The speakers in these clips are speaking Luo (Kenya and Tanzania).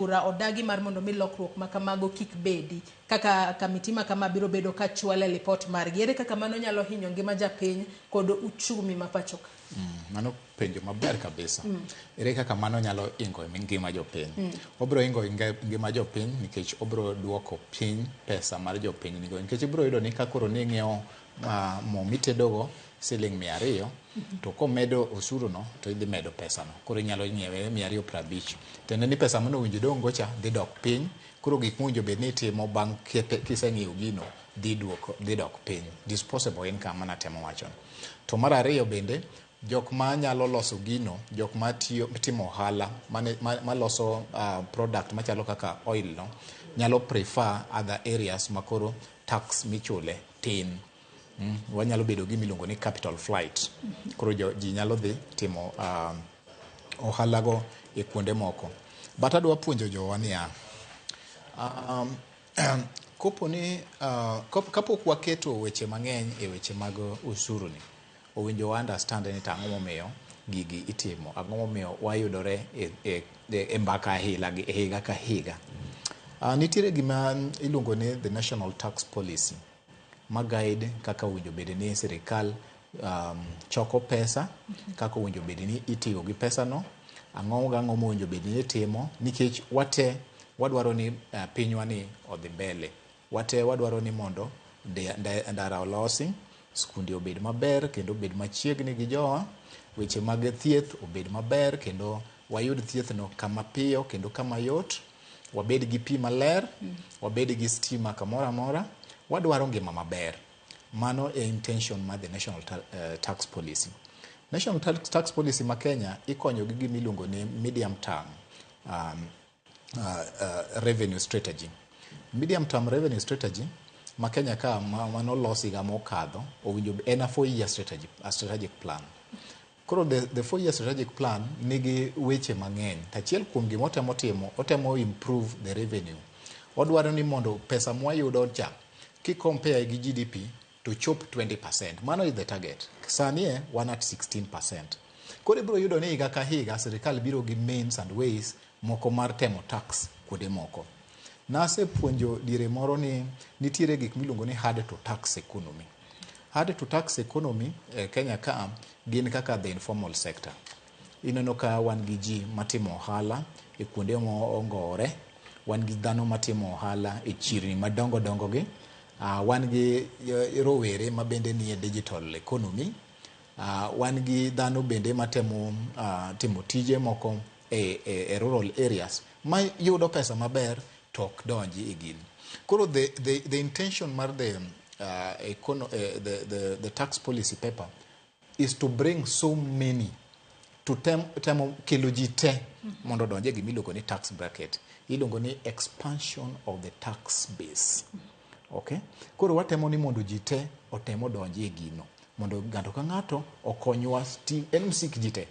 Bura odagi mar mondo mi lokruok ma kamago kik bedi. Kaka kamiti ma kama biro bedo ka chwale lipot margi. Ere kaka mano nyalo hinyo ngima japiny kod uchumi ma pacho ka? Mano penjo maber kabisa. Ere kaka mano nyalo ingo ngima jopiny? Obiro ingo ngima jopiny nikech obiro duoko piny pesa mar jopiny nigo. Nikech ibiro yudo ni ka koro ning'iewo mo mitedogo siling 200, to komedo osuru no to idhi medo pesa no. Koro inyalo nyiewe 250. Tiende ni pesa mane owinjo idong' go cha dhi dok piny. Koro gik mowinjo bed ni itimo bang' kiseng'iewo gino dhi dok piny. Disposable income mana temo wacho. To mar ariyo bende, jok ma nyalo loso gino, jok ma tiyo, timo ohala, maloso product machalo kaka oil no, nyalo prefer other areas ma koro tax michule tin. Wanyalo bedo gi miluongo ni capital flight. Koro ji nyalo dhi timo ohala go e kuonde moko. But adwa puonjo jowa niya, kopo ni kapok waketo weche mang'eny e weche mag osuru ni, owinjo wa understand ni to ang'o momiyo gigi itimo, ang'o momiyo wayudore e mbaka ahila gi higa ka higa. Nitiere gima iluongo ni the National Tax Policy ma guide kaka owinjo bed ni sirikal choko pesa, kaka owinjo bed ni itiyo gi pesa no, ang'o gang'o mowinjo bed ni itimo, nikech wate wadwaro ni pinywa ni odhi mbele. Wate wadwaro ni mondo ndara olosi, skunde obed maber kendo obed machiegni gi jowa, weche mag thieth obed maber kendo wayud thieth no kama piyo kendo kama yot, wabed gi pi maler, wabed gi stima kamoro amora, wadwaro ngima maber. Mano e intention mar the National Tax Policy. National Tax Policy ma Kenya ikonyo gi gima iluongo ni medium term revenue strategy. Medium term revenue strategy ma Kenya ka manolos higa mokadho owinjo en a 4 year strategy, a strategic plan. Koro the 4 year strategic plan nigi weche mang'eny. To achiel kuom gima otemo timo, otemo improve the revenue. Odwaro ni mondo pesa mwayudo cha ki compare gi GDP to chop 20%. Mano is the target. Sani e wan at 16%. Koro ibiro yudo ni higa ka higa sirikal biro gi means and ways moko mar temo tax kuonde moko. Nasepuonjo diere moro ni nitiere gik miluongo ni hard to tax economy. Hard to tax economy e Kenya ka gin kaka the informal sector. Ineno ka wan gi ji matimo ohala e kuonde mongowore, wan gi dhano matimo ohala e chirni madongo dongo gi, wan gi rowere mabende nie digital economy, wan gi dhano bende matemo timo tije moko e rural areas ma yudo pesa maber to ok donji e gini. Koro the intention mar the tax policy paper is to bring so many to temo kelo ji te mondo odonj e gima iluongo ni tax bracket. Iluongo ni expansion of the tax base. Okay? Koro watemo ni mondo ji te otem odonji e gino. Mondo ng'ato ka ng'ato okonywa en msik ji te.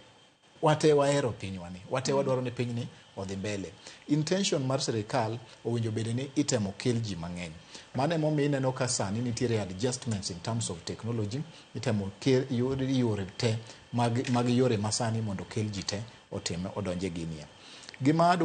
Wate wahero pinywa ni. Wate wadwaro ni pinyni odhi mbele. Intention mar sirikal owinjo bed ni itemo kel ji mang'eny. Mano emomiyo ineno ka sani nitiere adjustments in terms of technology. Itemo kel yore te mag yore masani mondo okel ji te otim odonje ginie. Gima adwa